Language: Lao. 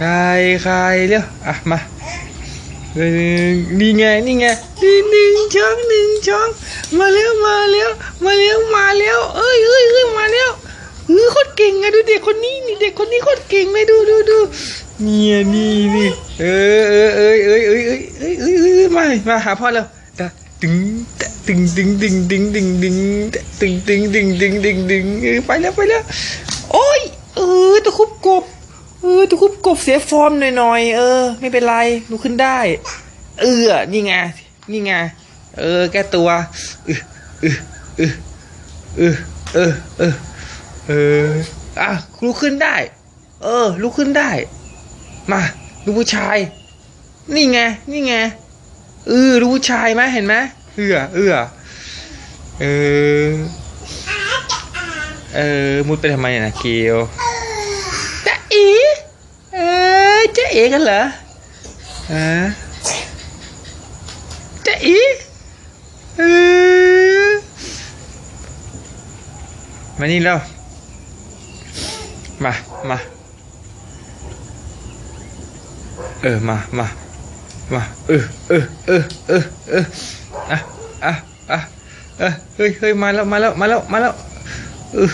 ຄາຍ ຄາຍເລັວ ອ່ະ ມາ ເອີ ນີ້ໄງ ນີ້ໄງ ໜຶ່ງ ໜຶ່ງ ສອງ ໜຶ່ງ ສອງ ມາແລ້ວ ມາແລ້ວ ມາແລ້ວ ມາແລ້ວ ເອີຍ ເອີຍ ເອີຍ ມາແລ້ວ ເອີຍ ໂຄດເກັ່ງອະ ດູເດັກຄົນນີ້ ນີ້ເດັກຄົນນີ້ໂຄດເກັ່ງເລີຍ ດູ ດູ ດູ ນີ້ ນີ້ ນີ້ ເອີ ເອີ ເອີຍ ເອີຍ ເອີຍ ເອີຍ ເອີຍ ເອີຍ ມາ ມາຫາພໍ່ແລ້ວ ຕະ ຕຶງ ຕະ ຕຶງ ຕຶງ ຕຶງ ຕຶງ ຕຶງ ຕຶງ ຕຶງ ຕຶງ ຕຶງ ຕຶງ ເອີ ໄປແລ້ວ ໄປແລ້ວ ໂອ້ຍ ເອີ ຕະຄຸບກົບ ເອີ ຕະຄຸບກົບເສຍຟອມໜ້ອຍໆ ເອີ ໄມ່ເປັນໄລ ລຸກຂຶ້ນໄດ້ ເອີ ນີ້ໄງ ນີ້ໄງ ເອີ ແກ້ຕົວ ອຶ ອຶ ອຶ ອື ເອີ ເອີ ເອີ ອ່ະ ລຸກຂຶ້ນໄດ້ ເອີ ລຸກຂຶ້ນໄດ້ ມາ ລູກຜູ້ຊາຍ ນີ້ໄງ ນີ້ໄງ ເອີ ລູກຜູ້ຊາຍ ມາ ເຫັນໄໝ ເອື້ອ ເອື້ອ ເອີ ເອີ ມຸດໄປທຳໄມນະ ເກວ ຈ໊ະເອ ເອີ ຈ໊ະເອກັນເຫຼືອ ຮະ ຈ໊ະເອ ເອີ ມານີ້ແລ້ວ ມາ ມາ ເອີ ມາ ມາ ມາ ເອີ ເອີ ເອີ ເອີ ເອີ ອ່ະ ອ່ະ ອ່ະ ເອີ ເຮີ້ຍ ເຮີ້ຍ ມາແລ້ວ ມາແລ້ວ ມາແລ້ວ ມາແລ້ວ ເອີ